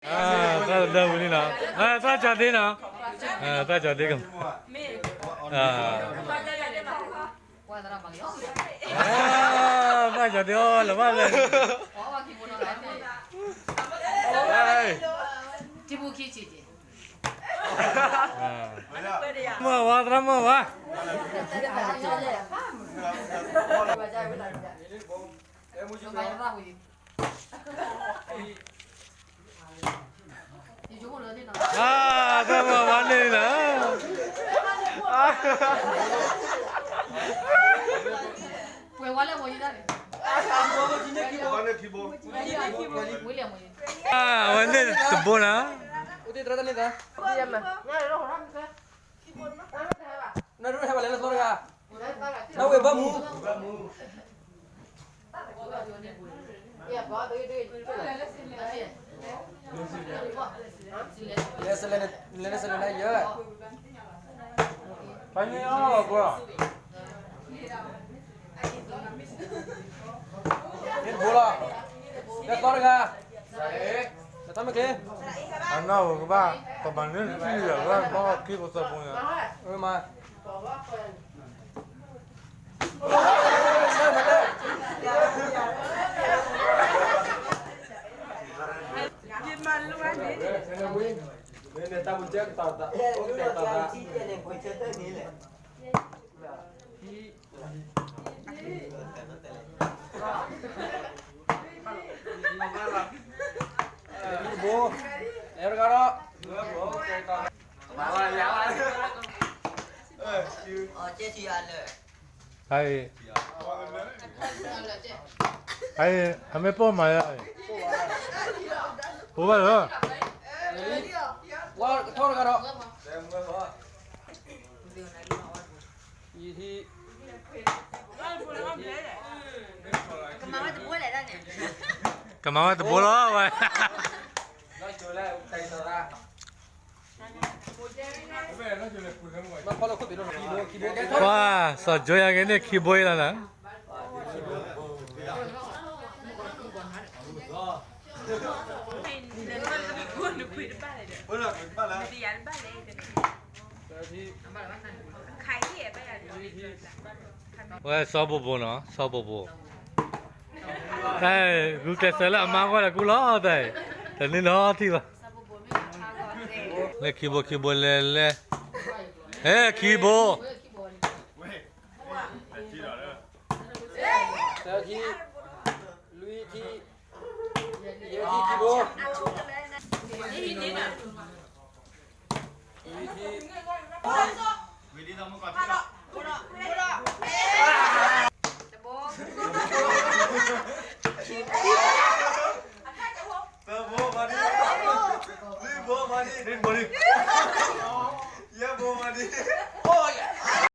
သးတဒၢဝံၤလံနီၤ, သးကၠီၤဒ့နီၤ, သးကၠီၤဒ့ကမၤ, သးကၠီၤဒ့အီၤလၢၤဘၣ်လဲၣ်, မုၢ်ဝါ သရၣ်မုၢ်ဝါ သရၣ်မုၢ်ဝါန့ၣ်လီၤ, အဝဲန့ၣ်တဘိနီၤ, နဝဲဘၣ်မူ လဲၤစလဲၤနၤယဲ, ပှၤန့ၣ်အီၤကွၢ်, န့ၣ်တဘိလီၤ, လဲၤသီတဂၤ, လဲၤသီမ့ၢ်ချ့, အနၢ်ဝဲကဘၣ်, ပမၤန့ၢ်တထံၣ်လၢၤဝဲဘၣ်ခံကသီပူၤညါ, အမၤ ဘိ, အဲၣ်တဂၤဒီး, အံၤ, အံၤ, အမ့ၢ်ပိာ်မၤယၤအံၤ, ပိာ်ဘၣ်လၢ, ဝါကထီၣ်တဂၤဒီး, ယံၤထံ ကမၤဝဲတဘိလီၤဝဲ, ပှၤ စီၤကၠိယၤက့ၤန့ၣ်ခံဘိအံၤလီၤနၤ, ဝဲစီၤဘိဘိနီၤ, စီၤဘိဘိ, တၢ်ဂုာ်ကျဲးစၢးလၢအမါဂီၢ်ဒီးကူလီၤတၢ်, တန့ၢ်နီထံၣ်ဘၣ်, လဲၤခံဘိခံဘိလဲၤလဲၤ, ဟဲခံဘိ သၢထံ, လွံၢ်ထံ, ယဲၢ်ထံခံဘိ, လွံၢ်ထံ, သၢဘိမၤဒံး, လွံၢ်ဘိမၤဒံး, ယဲၢ်ဘိမၤဒံး.